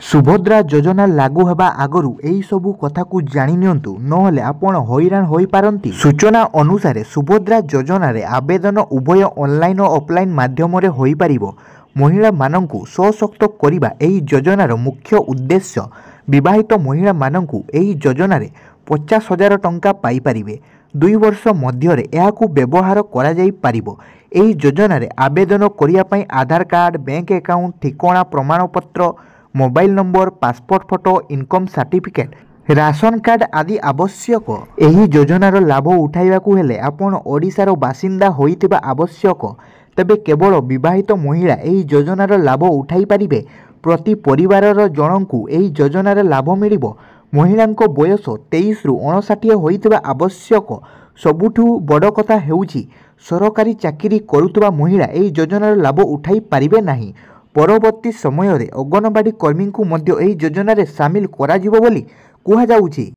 ସୁଭଦ୍ରା ଯୋଜନା ଲାଗୁ ହେବା ଆଗରୁ ଏହି ସବୁ କଥାକୁ ଜାଣି ନିଅନ୍ତୁ, ନହେଲେ ଆପଣ ହଇରାଣ ହୋଇପାରନ୍ତି। ସୂଚନା ଅନୁସାରେ, ସୁଭଦ୍ରା ଯୋଜନାରେ ଆବେଦନ ଉଭୟ ଅନଲାଇନ ଓ ଅଫଲାଇନ ମାଧ୍ୟମରେ ହୋଇପାରିବ। ମହିଳାମାନଙ୍କୁ ସଶକ୍ତ କରିବା ଏହି ଯୋଜନାର ମୁଖ୍ୟ ଉଦ୍ଦେଶ୍ୟ। ବିବାହିତ ମହିଳାମାନଙ୍କୁ ଏହି ଯୋଜନାରେ 50,000 ଟଙ୍କା ପାଇପାରିବେ। 2 ବର୍ଷ ମଧ୍ୟରେ ଏହାକୁ ବ୍ୟବହାର କରାଯାଇପାରିବ। ଏହି ଯୋଜନାରେ ଆବେଦନ କରିବା ପାଇଁ ଆଧାର କାର୍ଡ, ବ୍ୟାଙ୍କ ଆକାଉଣ୍ଟ, ଠିକଣା ପ୍ରମାଣପତ୍ର, mobile number, passport photo, income certificate, ration card ଆଦି ଆବଶ୍ୟକ। ଏହି ଯୋଜନାର ଲାଭ ଉଠାଇବାକୁ ହେଲେ ଆପଣ ଓଡ଼ିଶାର ବାସିନ୍ଦା ହୋଇଥିବା ଆବଶ୍ୟକ। ତେବେ କେବଳ ବିବାହିତ ମହିଳା ଏହି ଯୋଜନାର ଲାଭ ଉଠାଇ ପାରିବେ। ପ୍ରତି ପରିବାରର ଜଣଙ୍କୁ ଏହି ଯୋଜନାର ଲାଭ ମିଳିବ। ମହିଳାଙ୍କ ବୟସ 23ରୁ 59 ହୋଇଥିବା ଆବଶ୍ୟକ। ସବୁଠୁ ବଡ଼ କଥା ହେଉଛି, ସରକାରୀ ଚାକିରି କରୁଥିବା ମହିଳା ଏହି ଯୋଜନାର ଲାଭ ଉଠାଇ ପାରିବେ ନାହିଁ। ପରବର୍ତ୍ତୀ ସମୟରେ ଅଙ୍ଗନବାଡ଼ି କର୍ମୀଙ୍କୁ ମଧ୍ୟ ଏହି ଯୋଜନାରେ ସାମିଲ କରାଯିବ ବୋଲି କୁହାଯାଉଛି।